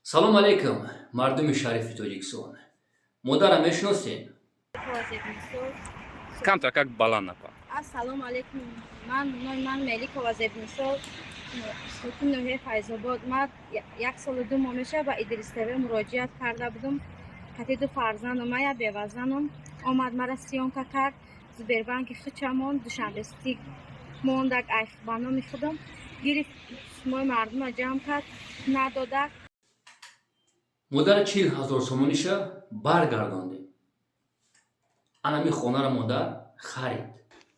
Салом алейкум, мардуми шарифи Тоҷикистон. Модарам мешиносед? Камтар как баланд напа. Ассалому алайкум. Ман номи ман Меликова Зебнисо, сокини ноҳияи Файзобод. Ман 1 солу 2 моҳ мешавад, ба Идрис ТВ муроҷиат карда будум. Кати ду фарзандум, ман як бевазанум. Омад, мара съёмка кард, Сбербанки хичамон Душанбе Сити мондак ай ба номи худам гирифт, сумои мардума ҷамъ кард, надодак. Модар 40 000 сомониша баргардондем. Анами хонаро модар харид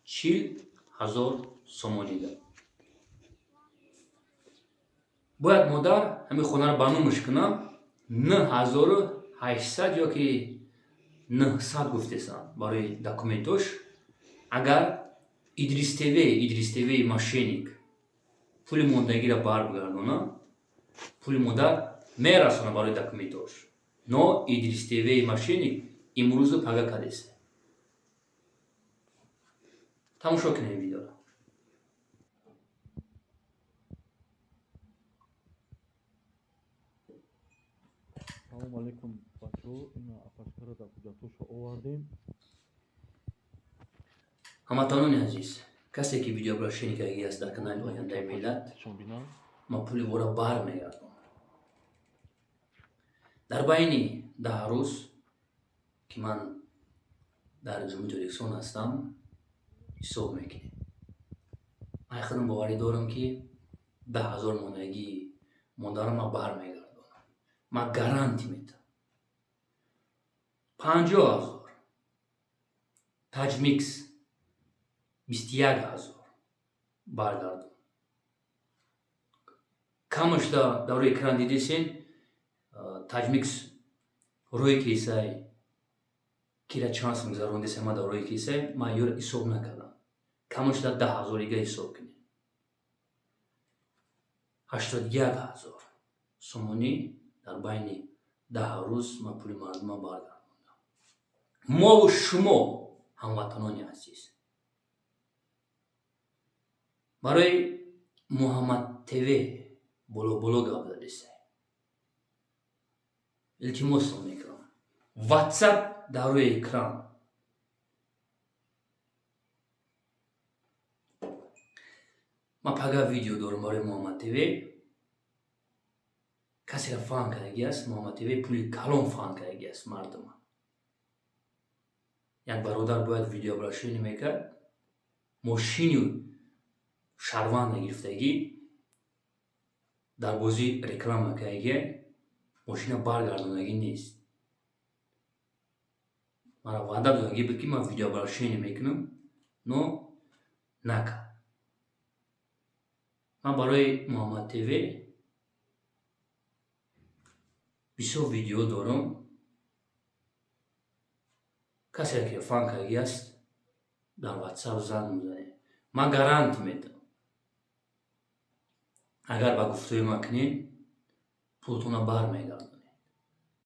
40 000 сомонида. Бояд модар ҳамин хонаро ба номаш кунам, 9800 ё ки 900 гуфтесам барои документош. Агар Идрис ТВ, Идрис ТВ мошенник, пули мондагиро барбигардона, пули модар мерасона барои документош. Но Идрис ТВ мошенник имрӯзу пага кадест. Тамошо кунем видеоро. Салому алейкум, бачаҳо. Ина апашкара дар ҳуҷҷатҳошо овардем. Ҳамватанони азиз, касе ки видеообращение кардагӣ аст дар канали Ояндаи миллат, Чон бинам. ман пули ӯро бармегардонам дар байни 10 рӯз, ки ман дар Ҷумҳурии Тоҷикистон ҳастам, ҳисоб мекунем. Ман худам боварӣ дорам, ки 10 000 мондагии модарам ман бармегардонам. Ман гарантӣ метавам. 50 000 Таҷмикс, 21 000 баргардон. Камашда дар рӯи экран дидесен, Таҷмикс рӯи кисай кира чанд сум гузарондесен. Ман дар рӯи кисай ман ёро ҳисоб накардам. Камашда 10 000 ига ҳисоб кунем, 81 000 сомонӣ дар байни 10 рӯз ман пули мардума баргардондам. Мову шумо, ҳамватанони азиз, барои Муҳаммад ТВ боло боло гап задесай, илтимосро мекунам, Ватсап дар рӯи экран. Ман пага видео дорам барои Муҳаммад ТВ. Касеро фан кардагӣ аст Муҳаммад ТВ, пули калон фан кардагӣ аст мардума. Як бародар бояд видеообращение мекард, мошини шаҳрванда гирифтагӣ, дар бозӣ реклама кардагӣ, мошина баргардонагӣ нест. Мара ваъда додагӣ буд, ки ман видеообращение мекунам, но накард. Ман барои Муҳаммад ТВ бисёр видео дорам. Касе ки фан кардагӣ аст, дар Ватсап занг мезанед, ман гарантӣ метавам, агар ба гуфтаи ман кунед, пултонро бармегардонам.